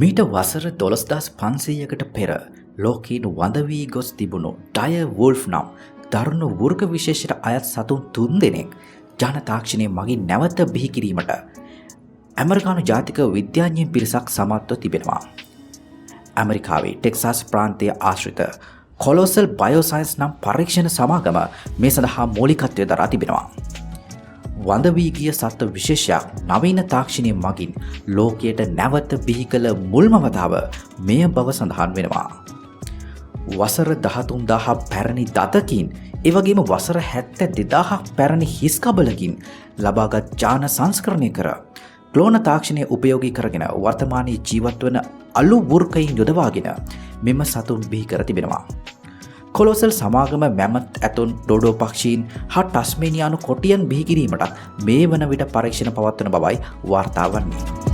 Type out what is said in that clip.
මීට වසර 12,500කට පෙර ලෝකයෙන් වඳ වී ගොස් තිබුණු ඩයර් වුල්ෆ් නම් දරුණු වෘග විශේෂයට අයත් සතුන් තුන්දෙනෙක් ජාන තාක්ෂණය මගින් නැවත බිහි කිරීමට ඇමරිකානු ජාතික විද්‍යාඥයින් පිරිසක් සමත්ව තිබෙනවා. ඇමරිකාවේ ටෙක්සාස් ප්‍රාන්තය ආශ්‍රිත කොලෝසල් බයෝසයන්ස් නම් පරීක්ෂණ සමාගම මේ සඳහා මූලිකත්වය දරා තිබෙනවා. වඳ වී ගිය සත්ව විශේෂයක් නවීන තාක්ෂණය මගින් ලෝකයට නැවත බිහි කළ මුල්ම වතාව මෙය බව සඳහන් වෙනවා. වසර 13,000ක් පැරණි දතකින්, ඒ වගේම වසර 72,000ක් පැරණි හිස්කබලකින් ලබාගත් ජාන සංස්කරණය කර, ක්ලෝන තාක්ෂණය උපයෝගී කරගෙන, වර්තමානයේ ජීවත් වන අලු වෘකයින් යොදවාගෙන මෙම සතුන් බිහි කර තිබෙනවා. කොලෝසල් සමාගම මැමත් ඇතුන්, ඩෝඩෝ පක්ෂීන් හා ටස්මේනියානු කොටියන් බිහි කිරීමටත් මේ වන විට පරීක්ෂණ පවත්වන බවයි වාර්තා වන්නේ.